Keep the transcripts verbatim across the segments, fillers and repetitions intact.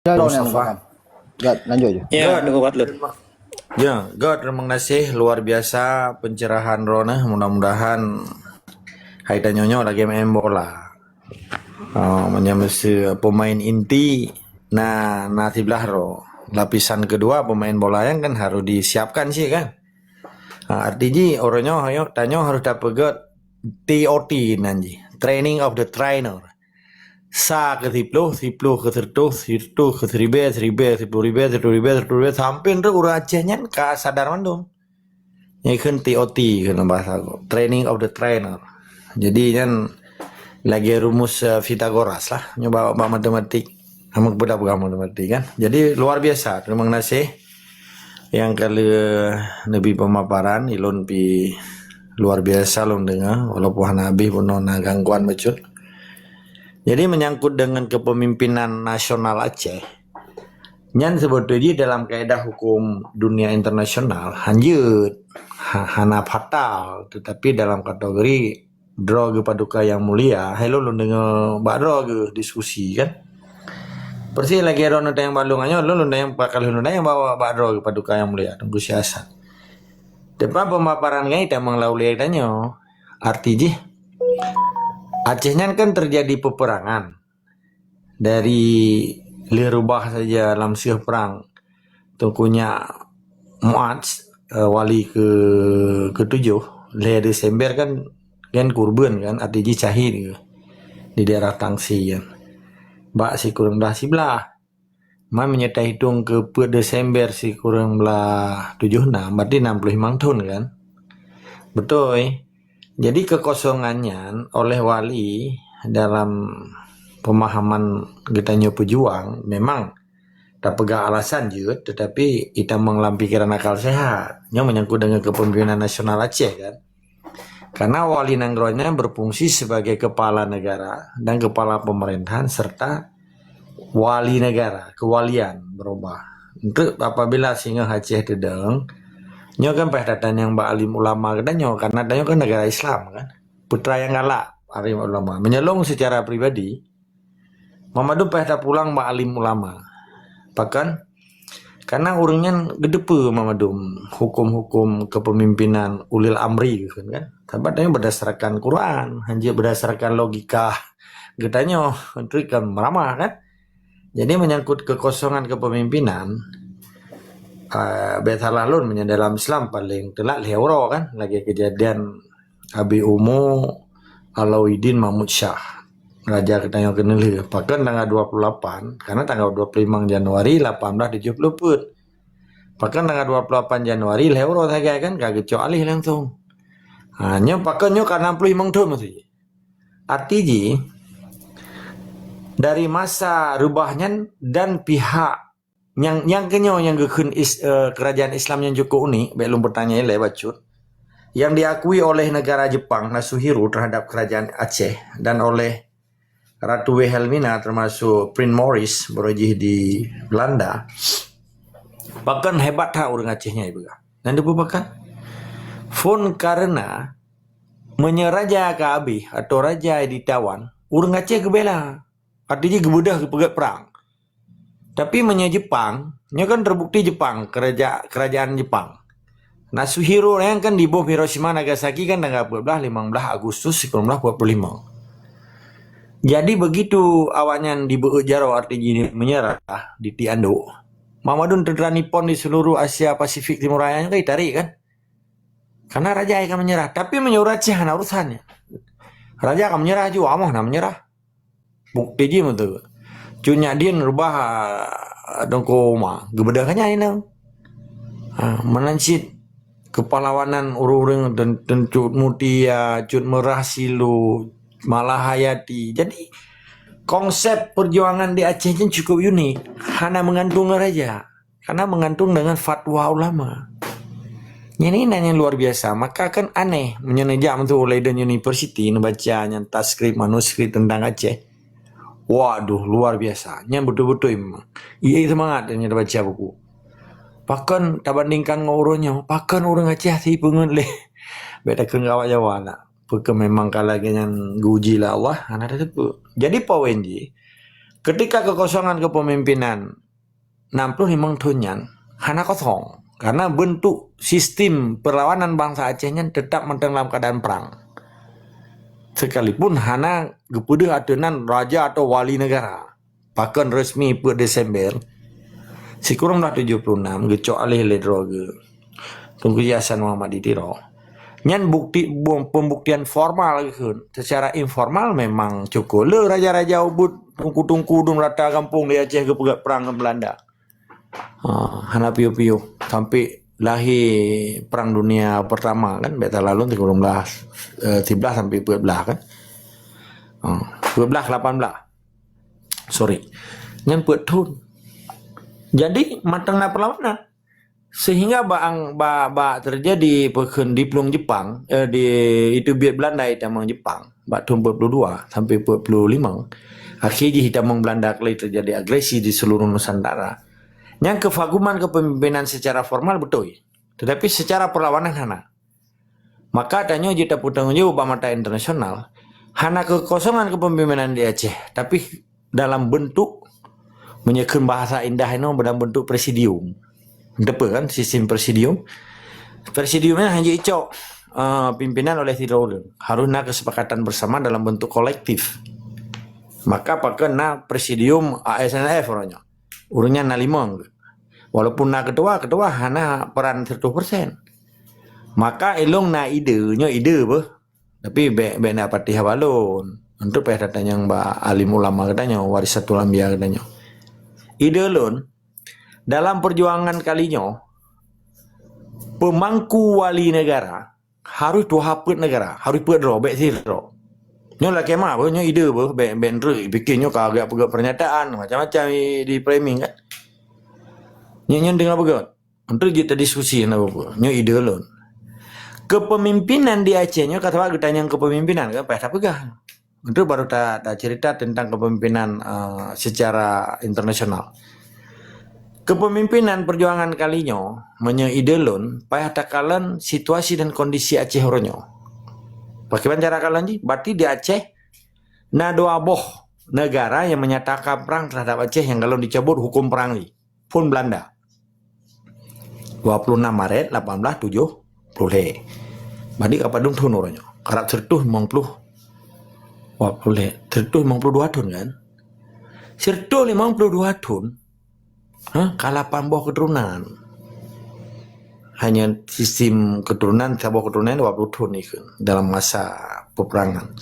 Mustafa. Gat, lanjut je. Ya, nunggu buat lu. Ya, Gat, terima kasih luar biasa pencerahan droeneuh. Mudah-mudahan hai tanyoe nyoe lagèe main bola. Oh, meunyoe meuseu pemain inti na na siblah droe. Lapisan kedua pemain bola nyan kan harus disiapkan sih kan. Ha, arti jih uroe nyoe ayo tanyoe harus tapeugöt T O T nan jih, training of the trainer. Sa keu siploh, siploh keu seureutôh, seureutôh keu siribèe, siribèe, siploh ribèe, siploh ribèe, siploh ribèe, sampoe trok ureueng Aceh nyan ka sadar mandum. Nyan kheun T O T kheun bahasa ko, training of the trainer. Jadi nyan lagèe rumus, eh, Pythagoras lah. Nyoe bak, bak matematik. Kamu peugah-peugah matematik kan. Jadi luar biasa. Terima kasih. Nyang ka lheueh neubi pemaparan, ilôn pi luar biasa lôn deungoe, walaupun hana habéh bunoe na gangguan bacut. Jadi menyangkut dengan kepemimpinan nasional Aceh, nyan sebetulnya dalam kaedah hukum dunia internasional hanjeuet, ha-, hana fatal, tetapi dalam kategori droe geupaduka nyang mulia, hai lôn, lôn deungoe bak droe geuh diskusi kan. Persis lagèe droeneuh tanyong bak lôn nyoe, lôn, lôn tanyong bak, lôn tanyong bak, bak droe geupaduka nyang mulia, Teungku Syekh Hasan. Teuma pemaparan ngai tamong lam ulèe tanyoe. Arti jih, Aceh nyan kan terjadi peperangan. Dari lheueh reubah saja lam seueh prang Teungku Nyak Muaz, eh, wali ke, ketujoh, lhèe Desember kan, kan kurban kan, arti jih syahid ke, di daerah Tangsi kan. Bak sikureueng blah siblah. Man meunyoe tahitong keu peuet Desember sikureueng blah tujoh nam, berarti enam puluh limong thon kan? Beutôi. Jadi kekosongan nyan oleh wali dalam pemahaman geutanyoe peujuang memang tapeugah alasan jeuet, tetapi itamong lam pikeran akal sehat. Nyoe menyangkut dengan kepemimpinan nasional Aceh kan? Karena wali nanggroe nyan berfungsi sebagai kepala negara dan kepala pemerintahan serta wali negara, kewalian berubah. Untuk apabila singoh Aceh teudong, nyoe kan payah tatanyong bak alim ulama geutanyoe, karena tanyoe kan negara Islam kan. Putra nyang galak alim ulama. Meunyoe lôn secara pribadi, Muhammadun payah tapulang bak alim ulama. Pakon? Karena ureueng nyan geuteupeue Muhammadun hukum-hukum kepemimpinan ulil amri kan. Sabab tanyoe berdasarkan Quran, hanjeuet berdasarkan logika geutanyoe, treuk kan meuramah kan. Jadi menyangkut kekosongan kepemimpinan, eh, bèk salah lôn meunyoe dalam Islam paling teulat lhèe uroe kan, lagèe kejadian Abi Umu Alauddin Mahmud Syah, raja geutanyoe keuneulheueh. Pakon tanggal dua puluh lapan, karena tanggal dua puluh limong Januari lapan belas tujoh puluh peuet. Pakon tanggal dua puluh lapan Januari lhèe uroe sagai kan, ka geucok alèh langsung. Ha, nyoe pakon nyoe ka enam puluh limong thon maksud jih. Arti jih, dari masa reubah nyan dan pihak nyang, nyang keunyoe nyang geukheun is-, eh, kerajaan Islam nyang cukup unik, bèk lôn peutanyong ilèe bacut, yang diakui oleh negara Jepang, Nasuhiro terhadap kerajaan Aceh dan oleh Ratu Wilhelmina termasuk Prince Maurice, baroe jih di Belanda. Pakon hebat that ureueng Aceh nyan ipeugah. Nyan dipeue pakon? Phon karena meunyoe raja ka habéh atau raja ditawan, ureueng Aceh geubela. Arti jih geubeudôh geupeugèt prang. Tapi meunyoe Jepang, nyoe kan terbukti Jepang, kereja-, kerajaan Jepang. Nasuhiro nyan kan dibom Hiroshima, Nagasaki kan tanggal peuet blah, limong blah Agustus sikureueng blah peuet puluh limong. Jadi begitu awaknyan dibeuet jaroe, arti jih menyerah di Tianduk. Muhammadun teutra Nippon di seluruh Asia Pasifik Timur Raya nyan kan ditarik kan? Karena raja ka menyerah. Tapi meunyoe Aceh hana urusan nyan. Raja ka menyerah jua, amoh na menyerah. Bukti jih meuteuk. Cut Nyak Dien reubah, ah, Teungku Uma. Geubeudôh ka nyan inong. Ha, meunan cit kepahlawanan ureueng-ureueng Tun-, Tun Cut Mutia, Cut Meurah Silu, Malahayati. Jadi, konsep perjuangan di Aceh nyan cukup unik. Hana meugantung ngon raja. Karena meugantung dengan fatwa ulama. Nyan inan nyang luar biasa. Maka kan aneh, meunyoe neujak meutuah u Leiden University, neubaca nyan transkrip, manuskrip tentang Aceh. Waduh, luar biasa. Nyan beutôi-beutôi memang. Ie seumangat nyan tabaca buku. Pakon tabandingkan ngon uroe nyoe, pakon ureueng Aceh sipeungeut lé. Bèk takheun keu awak Jawa na. Pakon memang ka lagèe nyan geuuji lé Allah, hana tateupeue. Jadi poin jih, Ketika kekosongan kepemimpinan enam puluh limong thon nyan hana kosong, karena bentuk sistem perlawanan bangsa Aceh nyan tetap mantong dalam keadaan perang. Sekalipun hana geupeudeuh ateueh nan raja atau wali negara. Pakon resmi peuet Desember sikureueng blah tujoh puluh enam geucok aleh lé droe geuh Teungku Haji Hasan Muhammad di Tiro. Nyan bukti, bu-, pembuktian formal kheun. Secara informal memang cukôp le raja-raja ubit, teungku-teungku dum rata gampông di Aceh geupeugah perang ngon Belanda. Ha, hana piôh-piôh sampai lahé Perang Dunia Pertama kan, beta lalon sikureueng blah, eh, siblah sampai peuet blah kan. Ha, peuet blah, lapan blah. Sorry. Nyan peuet thon. Jadi, mantong na perlawanan. Sehingga bak ang-, bak, bak terjadi peukheun diplueng Jepang, eh, di, itu biet Belanda itamong Jepang, bak thon peuet puluh dua sampai peuet puluh limong, akhé jih itamong Belanda kali terjadi agresi di seluruh Nusantara. Nyang keuvaguman kepemimpinan secara formal beutôi, tetapi secara perlawanan hana. Maka tanyoe jeuet tapeutanggong jaweueb bak mata internasional, hana kekosongan kepemimpinan di Aceh, tapi dalam bentuk, meunyoe kheun bahasa indah inoe, dalam bentuk presidium. Teupeu kan sistem presidium? Presidium nyan hana jicok, eh, pimpinan oleh sidroe ureuëng. Harus na kesepakatan bersama dalam bentuk kolektif. Maka pakon na presidium A S N F uroe nyoe. Ureuëng nyan na limong. Walaupun na ketua, ketua hana peran seratus persen. Maka ilong na ide, nyoe ide beuh. Tapi bék, bék na patéh haba lôn. Untuk payah tatanyong bak alim ulama geutanyoe, warisatul anbiya geutanyoe. Ide lôn, dalam perjuangan kali nyoe, pemangku wali negara harus tuha peuet negara, harus peuet droe, bék sidroe. Nyoe lakée ma beuh, nyoe ide beuh, bék, bék treuk pikir nyoe ka geujak peugah pernyataan, macam-macam di, di framing kan. Nyoe, nyoe deungoe beugét. Untuk jeuet tadiskusi na peue-peue. Nyoe ide lôn. Kepemimpinan di Aceh nyoe ka sabab geutanyong kepemimpinan kan, payah tapeugah. Untuk baru ta, tacerita tentang kepemimpinan, eh, secara internasional. Kepemimpinan perjuangan kali nyoe, meunyoe ide lôn, payah takalon situasi dan kondisi Aceh uroe nyoe. Pakriban cara kalon jih? Berarti di Aceh na dua boh negara yang menyatakan perang terhadap Aceh yang kalau dicabut hukum perang jih. Phon Belanda. Dua puluh enam Maret lapan belas tujuh puluh lhée. Berarti ka padum thon uroe nyoe? Karab seratus limong puluh, dua puluh lhée, seratus limong puluh dua thon kan? Seratus limong puluh dua thon, ha, ka lapan boh keturunan. Hanya sistem keturunan, saboh keturunan dua puluh thon ikheun dalam masa peperangan.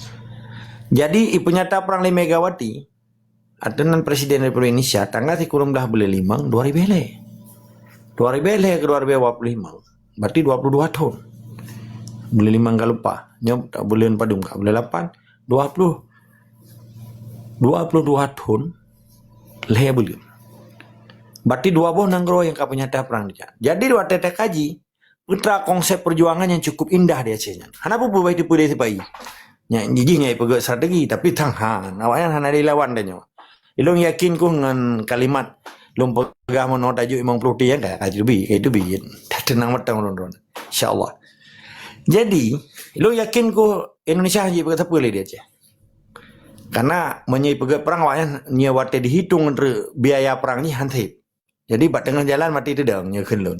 Jadi, ipeunyata perang lé Megawati, ateueh nan Presiden Republik Indonesia, tanggai sikureueng blah buleuen limong dua ribée lhée. Dua ribée lhée keu dua ribée dua puluh limong, berarti dua puluh dua thon. Buleuen limong ka lupa. Nyoe buleuen padum ka? Buleuen lapan, dua puluh, dua puluh dua thon, lhée buleuen. Berarti dua boh nanggroe nyang ka peunyata perang dijak. Jadi, watée takaji, peue teuma konsep perjuangan nyang cukup indah di Aceh nyan. Hana peue-peue bah teupeue lé sipai. Nyan jih nyang ipeugét strategi, tapi tang han, awaknyan hana dilawan tanyoe. Ilôn yakin keuh ngon kalimat lôn peugah meunoe tajuk limong puluh thon nyan ka, ka teubiet, ka teubiet. Teunang mantong lôn droe. Insya Allah. Jadi, ilôn yakin keuh Indonesia hana jipeugét sapeue lé di Aceh. Karena meunyoe ipeugét perang awaknyan nyoe watée dihitong treuk biaya perang nyan han sép. Jadi, bak teungoh jalan maté teudong nyoe kheun lôn.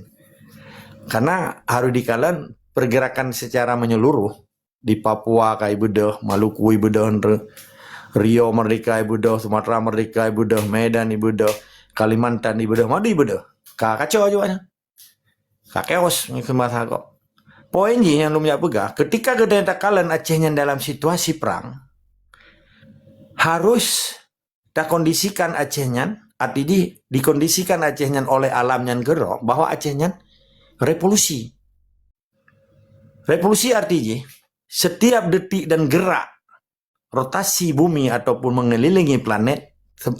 Karena harus dikalon pergerakan secara menyeluruh. Di Papua ka ibeudôh, Maluku ibeudôh, Riau Merdeka ibeudôh, Sumatera Merdeka ibeudôh, Medan ibeudôh, Kalimantan ibeudôh, Madura ibeudôh. Ka kacau aju awaknyan. Ka chaos nyoe kheun bahasa kok. Poin jih nyang lôn jak peugah, ketika geutanyoe takalon Aceh nyan dalam situasi perang, harus takondisikan Aceh nyan, arti jih dikondisikan Aceh nyan oleh alam nyan keudroe bahwa Aceh nyan revolusi. Revolusi arti jih setiap detik dan gerak rotasi bumi ataupun mengelilingi planet, se-,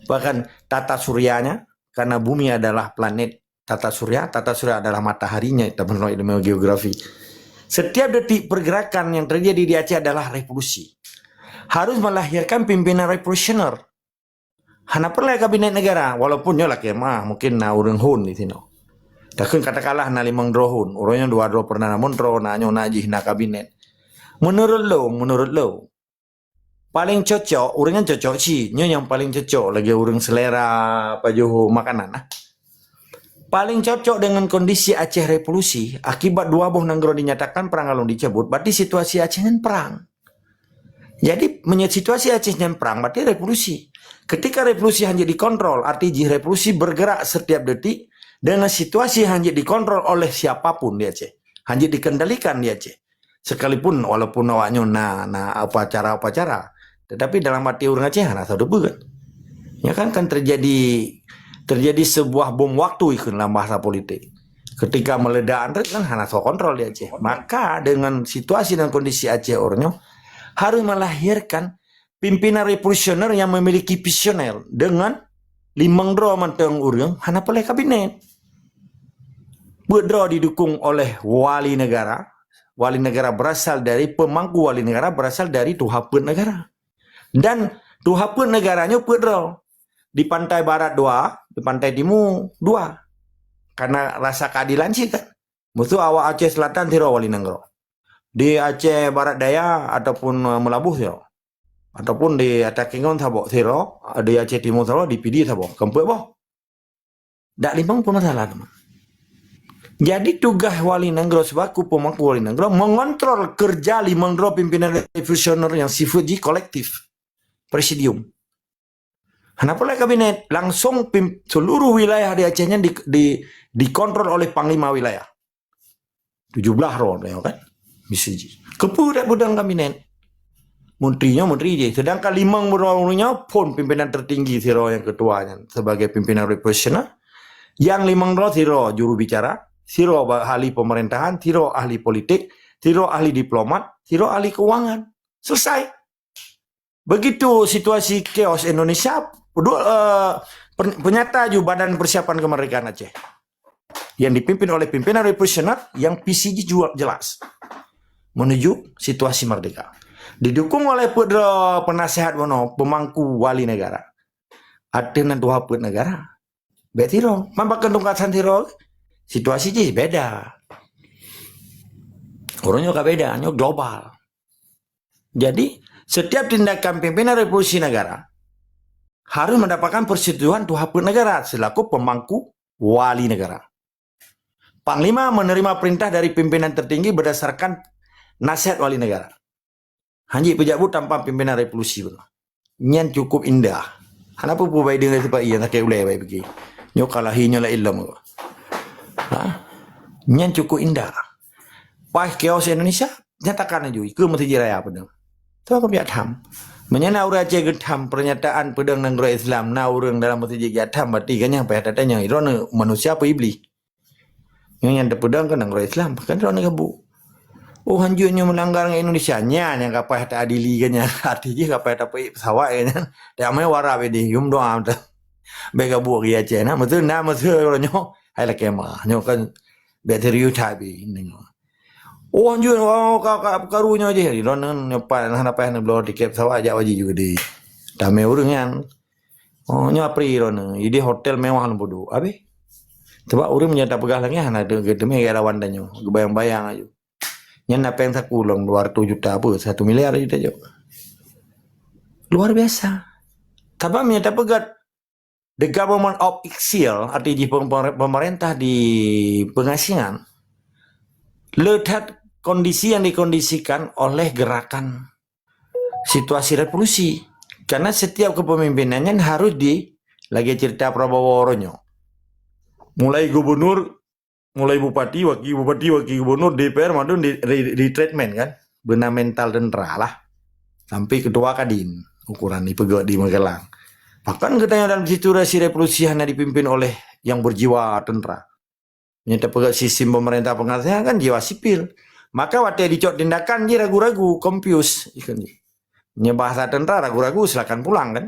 bahkan tata suryanya, karena bumi adalah planet tata surya, tata surya adalah mataharinya, teman-teman ilmu geografi. Setiap detik pergerakan yang terjadi di Aceh adalah revolusi. Harus melahirkan pimpinan revolusioner. Hana peureulée kabinet negara, walaupun nyoe lakée meuah, mungkin na ureuëng hon di sinoe. Takheun katakanlah na limong droe hon, uroe nyoe dua droe perdana menteri, na nyoe na jih na kabinet. Menurut lôn, menurut lôn, Paling cocok, ureuëng nyan cocok cit. Nyoe nyang paling cocok lagée ureuëng selera pajoh makanan lah. Paling cocok dengan kondisi Aceh revolusi, akibat dua boh nanggroe dinyatakan perang lalu dicabut, berarti situasi Aceh nyan perang. Jadi, meunyoe situasi Aceh nyan perang, berarti revolusi. Ketika revolusi hana dikontrol, arti jih revolusi bergerak setiap detik dengan situasi hana dikontrol oleh siapapun di Aceh. Hana dikendalikan di Aceh. Sekalipun walaupun awaknyoe na, na upacara-upacara, tetapi dalam hati ureuëng Aceh hana soe teupeue kan. Ya kan, kan terjadi terjadi sebuah bom waktu ikut dalam bahasa politik. Ketika meledak kan hana soe kontrol di Aceh. Maka dengan situasi dan kondisi Aceh uroe nyoe harus melahirkan pimpinan revolusioner yang memiliki visioner dengan limong droe mantong ureuëng hana peureulée kabinet. Peuet droe didukung oleh wali negara. Wali negara berasal dari pemangku wali negara berasal dari tuha peuet negara. Dan tuha peuet negara nyoe peuet droe. Di pantai barat dua, di pantai timu dua. Karena rasa keadilan cit kan. Musoh awak Aceh Selatan sidroe wali nanggroe. Di Aceh Barat Daya ataupun, eh, Meulaboh sidroe. Ataupun di Atas Kingon saboh sidroe, di Aceh Timu saboh, di Pidie saboh. Keumpat boh. Dak limong peumasalah teuma. Jadi tugaih wali nanggroe sebaku pemangku wali nanggroe mengontrol kerja limong droe pimpinan revolusioner yang sifat jih kolektif. Presidium. Hana peureulée kabinet, langsung pim-, seluruh wilayah di Aceh nyan di, di, dikontrol oleh panglima wilayah. Tujuh belas droe nyoe kan. Bisa jih. Keupeue dak peudong kabinet? Menteri nyoe menteri jih. Sedangkan limong droe nyoe phon pimpinan tertinggi sidroe nyang ketua nyan sebagai pimpinan revolusioner. Yang limong droe sidroe juru bicara, sidroe ba-, ahli pemerintahan, sidroe ahli politik, sidroe ahli diplomat, sidroe ahli keuangan. Selesai. Begitu situasi chaos Indonesia, du-, eh, per-, peunyata ju Badan Persiapan Kemerdekaan Aceh yang dipimpin oleh pimpinan revolusioner yang visi jih ju-, jelas menuju situasi merdeka. Didukung oleh peuet droe penasehat bunoe, pemangku wali negara. Ateueh nan tuha peuet negara. Bèk sidroe. Man bak keunong kasan sidroe, situasi jih beda. Uroe nyoe ka beda, nyoe global. Jadi, setiap tindakan pimpinan revolusi negara harus mendapatkan persetujuan tuha peuet negara selaku pemangku wali negara. Panglima menerima perintah dari pimpinan tertinggi berdasarkan nasihat wali negara. Hanjeuet peujak buet tanpa pimpinan revolusi pun. Nyan cukup indah. Hana peue-peue bai deungon sipa nyang sakét ulèe bai pike. Nyoe ka lahé nyoe laén lom. Ha? Nyan cukup indah. Paih chaos Indonesia, nyatakan laju, ikeue meuseujid raya peudeueng. Tu aku biak tham. Meunyoe na ureueng Aceh geutham pernyataan peudeueng nanggroe Islam, na ureueng dalam meuseujid jak tham, berarti kan nyang payah tatanyong, droeneuh manusia apa iblis? Nyoe nyang teupeudong keu nanggroe Islam, kan droeneuh gabuk. Oh, hanjeuet nyoe meulanggar ngon Indonesia. Nyan nyang ka payah teuadili keu nyan. Arti jih ka payah tapeuék pesawat keu nyan. Damai wara bak idéh, yum doa mantong. Bèk gabuk keu Aceh na, meuteun na, meuteun uroe nyoe. Hai lakèe ma. Nyoe kan bèk serius that pih deungoe. Oh, hanjeuet, oh, ka, ka, karu nyoe jih. Droeneuh nyoe pat hana payah neubloe tiket pesawat jak wajéb ju keudéh. Damai ureueng nyan. Oh, nyoe apri droeneuh, idéh hotel mewah lom peuduek. Abéh. Sabab ureueng meunyoe tapeugah lagèe nyan, hana teu-, geuteumé gaya lawan tanyoe, geubayang-bayang aju. Nyan na péng saku lom dua ratus juta apa, satu miliar aju tajok. Luar biasa. Sabab meunyoe tapeugah the government of exile, arti jih pem-, pem-, pemerintah di pengasingan, le that kondisi yang dikondisikan oleh gerakan situasi revolusi. Karena setiap kepemimpinan nyan harus di, lagèe cerita Prabowo uroe nyoe. Mulai gubernur, mulai bupati, wakil bupati, wakil gubernur, D P R mandum di, di, di treatment kan. Beuna mental tentara lah. Sampai ketua Kadin ukuran dipeugah di Magelang. Bahkan geutanyoe dalam situasi revolusi hana dipimpin oleh yang berjiwa tentara. Meunyoe tapeugah sistem pemerintah pengasingan kan jiwa sipil. Maka watèe dicok tindakan jih ragu-ragu, confuse ikon jih. Meunyoe bahasa tentara ragu-ragu, silakan pulang kan.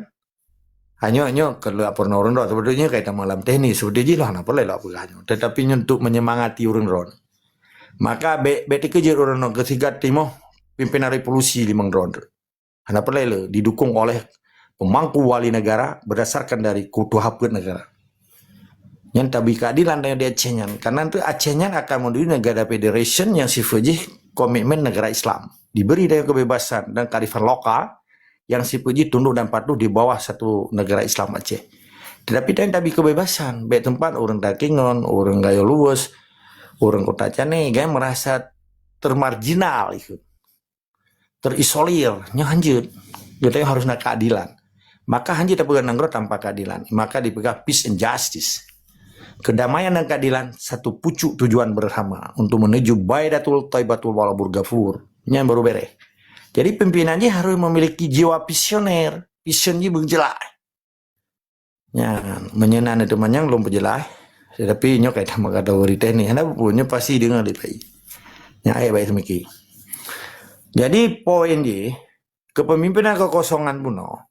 Hanyoe nyoe keu lheueh peurunoe ureueng droe, sebenarnya kaitan malam teknis, seperti jih lah hana peureulèe lôn peugah nyoe. Tetapi nyoe untuk menyemangati ureueng droe. Maka bèk, bèk teukeujot ureueng droe keu sigat timoh pimpinan revolusi limong droe. Hana peureulèe le didukung oleh pemangku wali negara berdasarkan dari ketua peuet negara. Nyan tabi keadilan di Aceh nyan. Karena tu Aceh nyan akan menuju negara federation yang sifat jih komitmen negara Islam. Diberi dengan kebebasan dan kearifan lokal yang sifeuet jih tunduk dan patuh di bawah satu negara Islam Aceh. Tetapi tanyoe tabi kebebasan, bèk teumpat ureueng Takengon, ureueng Gayo Luweuh, ureueng Kota Canè, kan merasa termarginal ikheun. Terisolir, nyoe hanjeuet. Geutanyoe harus na keadilan. Maka hanjeuet tapeugah nanggroe tanpa keadilan. Maka dipeugah peace and justice. Kedamaian dan keadilan satu pucuk tujuan bersama untuk menuju Baidatul Thaibatul Walabur Ghafur. Nyan baru beres. Jadi pimpinan jih harus memiliki jiwa visioner. Vision jih beujeulaih. Nyan, meunyoe na teumanyong lôn peujeulaih. Tetapi nyoe kaitan meukategori teknik. Hana peue-peue, nyoe pasti deungoe lé pai. Nyan ayat baik seumiké. Jadi poin jih, kepemimpinan kekosongan bunoe,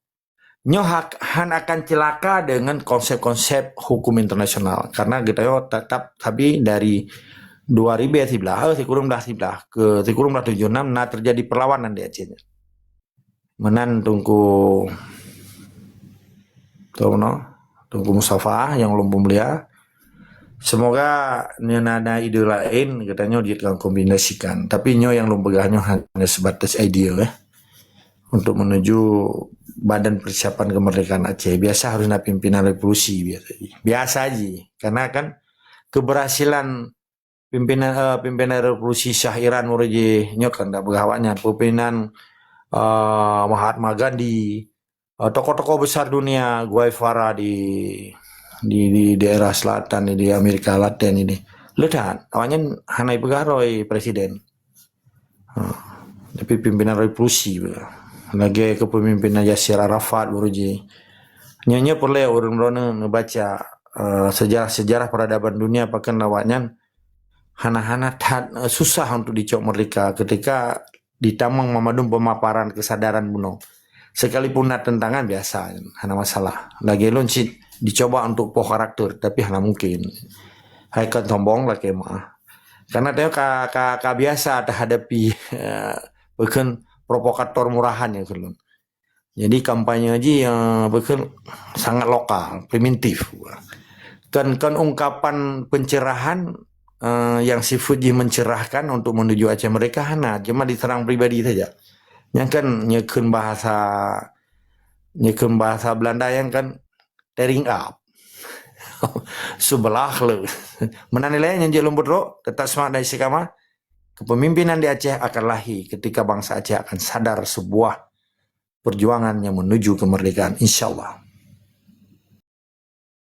nyoe hak, han akan celaka dengan konsep-konsep hukum internasional. Karena geutanyoe tetap sabi dari dua ribu siblah, eh, sikureueng blah siblah ke sikureueng blah tujoh enam na terjadi perlawanan di Aceh nyan. Meunan Teungku, Teungku, Teungku Mustafa nyang ulôn peumulia. Semoga nyoe na, na ide laén geutanyoe jeuet kakombinasikan. Tapi nyoe nyang lôn peugah nyoe hanya sebatas idea, eh. Untuk menuju Badan Persiapan Kemerdekaan Aceh. Biasa harus na pimpinan revolusi biasa. Biasa jih. Karena kan keberhasilan pimpinan, eh, pimpinan revolusi Shah Iran uroe jih nyoe kan dak peugah awaknyan. Pimpinan, eh, Mahatma Gandhi, eh, tokoh-tokoh besar dunia, Guevara di, di, di daerah selatan, di Amerika Latin ini. Le that, awaknyan hana ipeugah droe presiden. Ha, tapi pimpinan revolusi pula. Lagèe kepemimpinan Yasser Arafat uroe jih. Nyoe, nyoe peureulèe ureueng droeneuh neubaca, eh, sejarah-sejarah peradaban dunia pakon awaknyan hana-hana that, eh, susah untuk dicok merdeka ketika ditamong mandum pemaparan kesadaran bunoe. Sekalipun na tentangan biasa, hana masalah. Lagèe lôn cit dicoba untuk poh karakter, tapi hana mungkin. Hai kon sombong lakèe meu'ah. Karena tanyoe ka, ka, ka biasa tahadapi, eh, pakon provokator murahan nyan keu lôn. Jadi kampanye jih, eh, pakon sangat lokal, primitif. Kan, kan ungkapan pencerahan, eh, yang sifat jih mencerahkan untuk menuju Aceh Merdeka hana, cuma diserang pribadi saja. Nyan kan nyeukheun bahasa, nyeukheun bahasa Belanda yang kan tearing up. Sebelah le. Meunan ilèe nyang jeuet lôn peutrok, tetap semangat dan istiqamah. Kepemimpinan di Aceh akan lahir ketika bangsa Aceh akan sadar sebuah perjuangan yang menuju kemerdekaan, insya Allah.